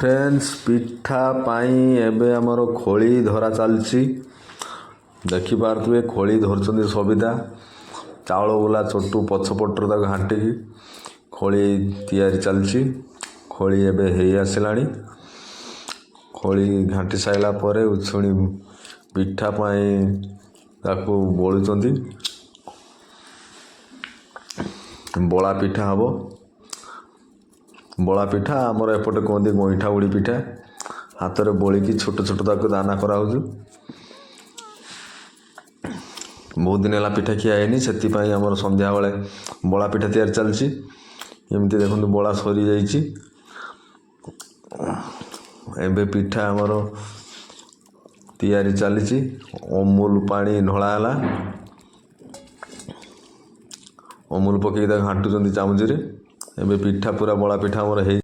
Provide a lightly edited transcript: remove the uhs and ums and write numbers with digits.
Friends, ପିଠା ପାଇଁ ଏବେ ଆମର ଖୋଳି ଧରା ଚାଲିଛି। ଦେଖିପାରୁଥିବେ, ଖୋଳି ଧରୁଛନ୍ତି ସବିତା। ଚାଉଳ ବୁଲା ଚଟୁ ପଛପଟରୁ ତାକୁ ଘାଣ୍ଟିକି ଖୋଳି ତିଆରି ଚାଲିଛି। ଖୋଳି ଏବେ ହେଇ ଆସିଲାଣି। ଖୋଳି ଘାଣ୍ଟି ସାରିଲା ପରେ ଉଛୁଣି ପିଠା ପାଇଁ ତାକୁ ବୋଳୁଛନ୍ତି। ବଳା ପିଠା ହେବ। ବଳା ପିଠା, ଆମର ଏପଟେ କୁହନ୍ତି ଗଇଁଠା ଉଡ଼ି ପିଠା। ହାତରେ ବୋଳିକି ଛୋଟ ଛୋଟ ତାକୁ ଦାନା କରାହେଉଛି। ବହୁତ ଦିନ ହେଲା ପିଠା ଖିଆ ହେଇନି, ସେଥିପାଇଁ ଆମର ସନ୍ଧ୍ୟାବେଳେ ବଳା ପିଠା ତିଆରି ଚାଲିଛି। ଏମିତି ଦେଖନ୍ତୁ, ବଳା ସରିଯାଇଛି। ଏବେ ପିଠା ଆମର ତିଆରି ଚାଲିଛି। ଅମୁଲ ପାଣି ଢଳା ହେଲା। ଅମୁଲ ପକେଇକି ତାକୁ ଘାଣ୍ଟୁଛନ୍ତି ଚାମଚରେ। ଏବେ ପିଠା ପୁରା ବଳା ପିଠା ଆମର ହେଇ